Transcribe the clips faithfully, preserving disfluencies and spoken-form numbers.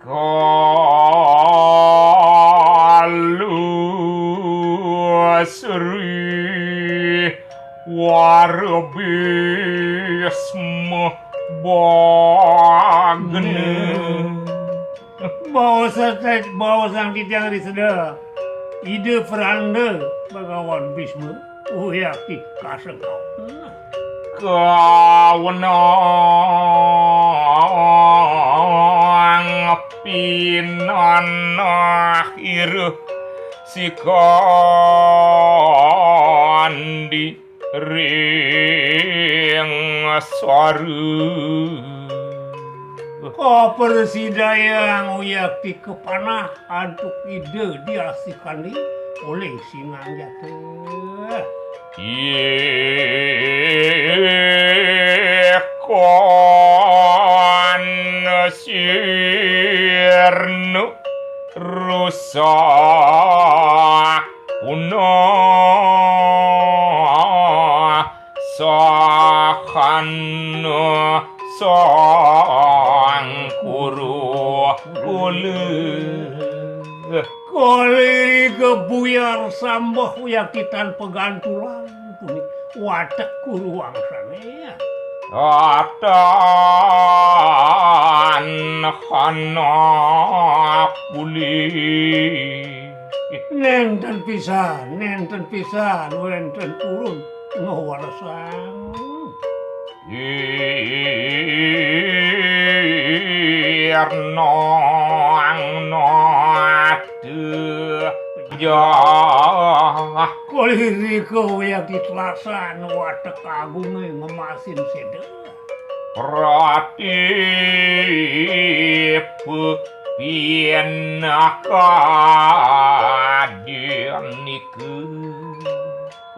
Kalu Sri Warbisma Bagna. Baosan, baosan titiang ri sedek. Ida Pranda Bagawan Bisma. Uyati kasengkau. Kawenang pinanah ira sikandi ring swaru. Kapresidayang uyakti kapanah antuk Ida Diah Sikandi olih singang jata. Yekon sirna rusak punah sahana sang kuru kula. Kalirika buyar sambah uyakti tan pagantulan punika watek kuru wangsane. Atan hana puli. Nenten pisan, nenten pisan, wenten purun ngawarsang. Irnang nate jah. Kalirika uyakti telasan watek agunge ngemasin seda. Pratipa pinakadin nika.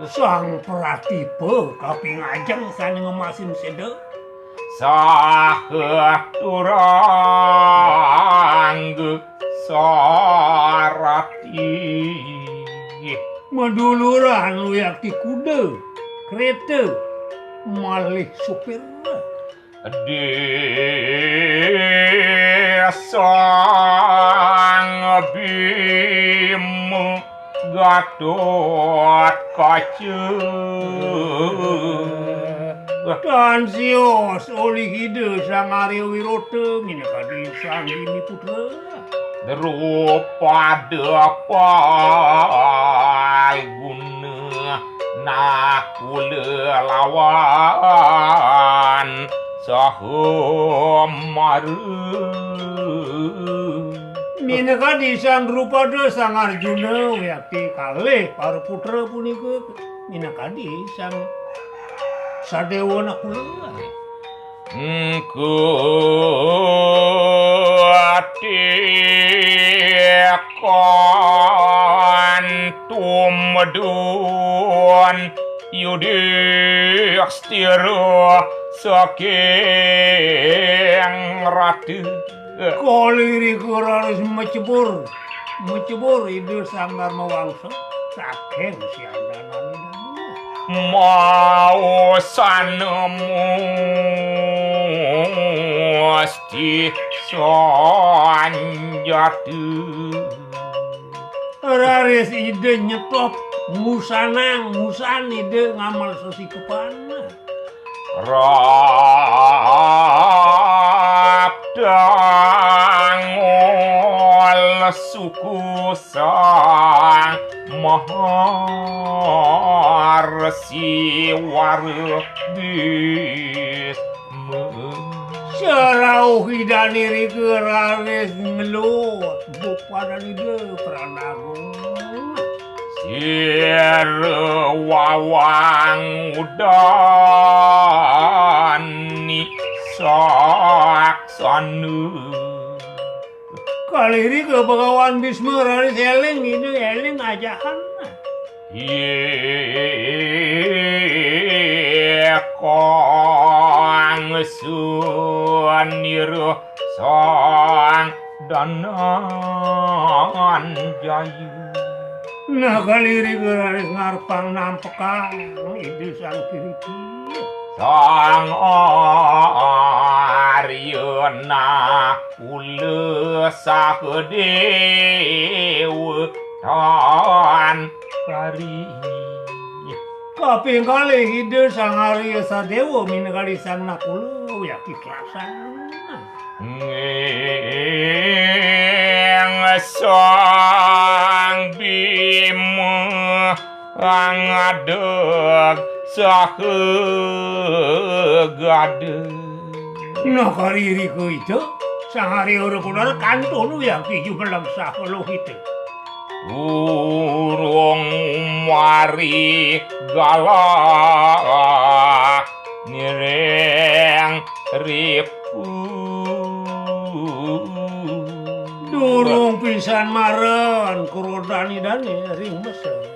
Sang Pratipa kaping ajeng sane ngemasin seda. Saha turangga sarati. Maduluran uyakti kuda, kereta, malih supir. Desang Bima Gatotkaca. Tan sios olih Ida Sang Arya Wirata minakadi Sang Gini Putra. Drupada Paguna Nakula lawan saha Mara. Minakadi Sang Drupada, Sang Arjuna, uyakti kalih para putra punika minakadi Sang Sadewa Nakula. Engko atikon tumedun Yudhistira saking ratu. Kalirika raris macebur, macebur Ida Sang Dharma Wangsa saking siandanan Ida. Maosana musti sanjata. Raris Ida nyetop, ngusanang, ngusan Ida ngamel sesikepan. Raptangol suku Sang Maharsi Warbisma. Sarauh Idane rika raris ngelut, bupadan Ida Pranagung. Sira wawang udani saksana. Kalirika Bagawan Bisma raris eling, Ida eling ajahan. Yekang sunira Sang Dananjaya. Nah, kalirika raris ngarepang nampekang Ida Sang Kiriti. Sang Arya Nakula saha dewa tan kari. Kaping kalih Ida Sang Arya Sadewa minangkali Sang Nakula wiakti Krasana. Ing Sang Bima ngadeg saha gadeg. Nah, kari irika Ida Sang Arya Wrakodara kantun wiakti jumeleg saha lohita. Durung mari galah ngiring ripu. Durung pisan maren krodani dane ring mesen.